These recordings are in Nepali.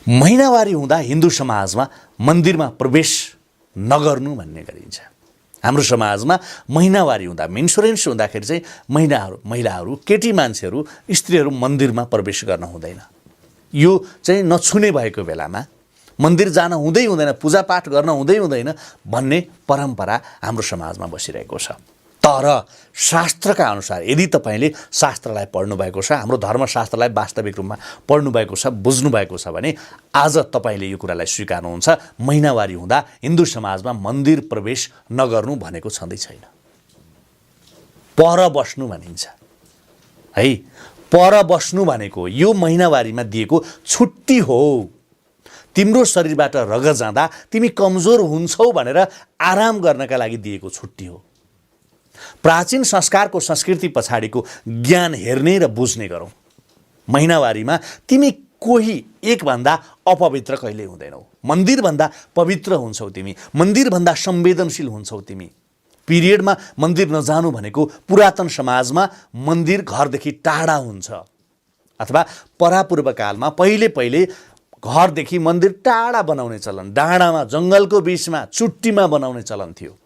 महिनावारी हुँदा हिन्दू समाजमा मन्दिरमा प्रवेश नगर्नु भन्ने गरिन्छ। हाम्रो समाजमा महिनावारी हुँदा मेन्सुरेन्स हुँदाखेरि चाहिँ महिलाहरू केटी मान्छेहरू स्त्रीहरू मन्दिरमा प्रवेश गर्न हुँदैन। यो चाहिँ नछुने भएको बेलामा मन्दिर जान हुँदै हुँदैन, पूजापाठ गर्न हुँदै हुँदैन भन्ने परम्परा हाम्रो समाजमा बसिरहेको छ। तर शास्त्रका अनुसार यदि तपाईले शास्त्रलाई पढ्नुभएको छ, हाम्रो धर्मशास्त्रलाई वास्तविक रूपमा पढ्नुभएको छ, बुझ्नुभएको छ भने आज तपाईले यो कुरालाई स्वीकार्नुहुन्छ, महिनावारी हुँदा हिन्दू समाजमा मन्दिर प्रवेश नगर्नु भनेको छँदै छैन। पर बस्नु भनिन्छ है। पर बस्नु भनेको यो महिनावारीमा दिएको छुट्टी हो। तिम्रो शरीरबाट रगत जाँदा तिमी कमजोर हुन्छौ भनेर आराम गर्नका लागि दिएको छुट्टी हो। प्राचीन संस्कारको संस्कृति पछाडिको ज्ञान हेर्ने र बुझ्ने गरौँ। महिनावारीमा तिमी कोही एकभन्दा अपवित्र कहिले हुँदैनौ। मन्दिरभन्दा पवित्र हुन्छौ तिमी, मन्दिरभन्दा संवेदनशील हुन्छौ तिमी। पिरियडमा मन्दिर नजानु भनेको पुरातन समाजमा मन्दिर घरदेखि टाढा हुन्छ, अथवा परापूर्व कालमा पहिले घरदेखि मन्दिर टाढा बनाउने चलन, डाँडामा जङ्गलको बीचमा चुट्टीमा बनाउने चलन थियो।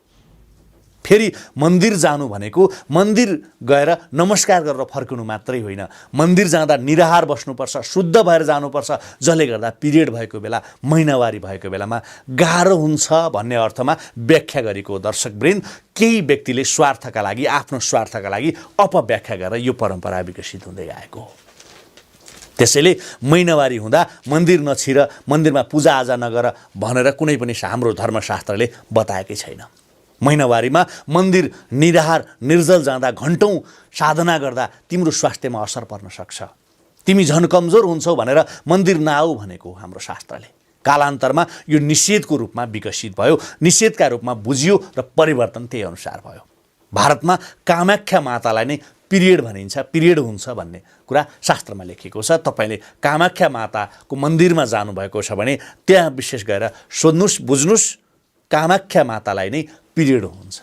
फेरि मन्दिर जानु भनेको मन्दिर गएर नमस्कार गरेर फर्कनु मात्रै होइन, मन्दिर जाँदा निराहार बस्नुपर्छ, शुद्ध भएर जानुपर्छ, जसले गर्दा पिरियड भएको बेला, महिनावारी भएको बेलामा गाह्रो हुन्छ भन्ने अर्थमा व्याख्या गरेको दर्शकवृन्द केही व्यक्तिले स्वार्थका लागि, आफ्नो स्वार्थका लागि अपव्याख्या गरेर यो परम्परा विकसित हुँदै गएको हो। त्यसैले महिनावारी हुँदा मन्दिर नछिर, मन्दिरमा पूजाआजा नगर भनेर कुनै पनि हाम्रो धर्मशास्त्रले बताएकै छैन। महिनावारीमा मन्दिर निराहार निर्जल जाँदा, घन्टौँ साधना गर्दा तिम्रो स्वास्थ्यमा असर पर्न सक्छ। तिमी झन् कमजोर हुन्छौ भनेर मन्दिर नआऊ भनेको हाम्रो शास्त्रले। कालान्तरमा यो निषेधको रूपमा विकसित भयो, निषेधका रूपमा बुझियो र परिवर्तन त्यही अनुसार भयो। भारतमा कामाख्या मातालाई नै पिरियड भनिन्छ, पिरियड हुन्छ भन्ने कुरा शास्त्रमा लेखिएको छ। तपाईले कामाख्या माताको मन्दिरमा जानुभएको छ भने त्यहाँ विशेष गरेर सोध्नुस्, बुझ्नुस्, कामाख्या मातालाई नै पिरियड हुन्छ।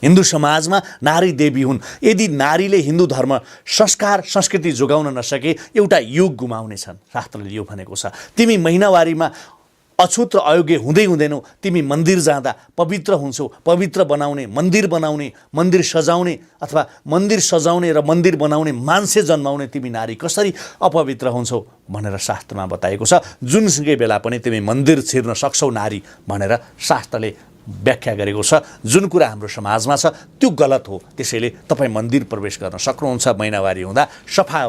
हिन्दू समाजमा नारी देवी हुन्। यदि नारीले हिन्दू धर्म संस्कार संस्कृति जोगाउन नसके एउटा युग गुमाउनेछन्, शास्त्रले यो भनेको छ। तिमी महिनावारीमा अछुत र अयोग्य हुँदै हुँदैनौ। तिमी मन्दिर जाँदा पवित्र हुन्छौ। पवित्र बनाउने, मन्दिर बनाउने, मन्दिर सजाउने अथवा मन्दिर सजाउने र मन्दिर बनाउने मान्छे जन्माउने तिमी नारी कसरी अपवित्र हुन्छौ भनेर शास्त्रमा बताएको छ। जुनसुकै बेला पनि तिमी मन्दिर छिर्न सक्छौ नारी भनेर शास्त्रले व्याख्या गरेको छ। जुन कुरा हाम्रो समाजमा छ त्यो गलत हो। त्यसैले तपाईँ मन्दिर प्रवेश गर्न सक्नुहुन्छ। महिनावारी हुँदा सफा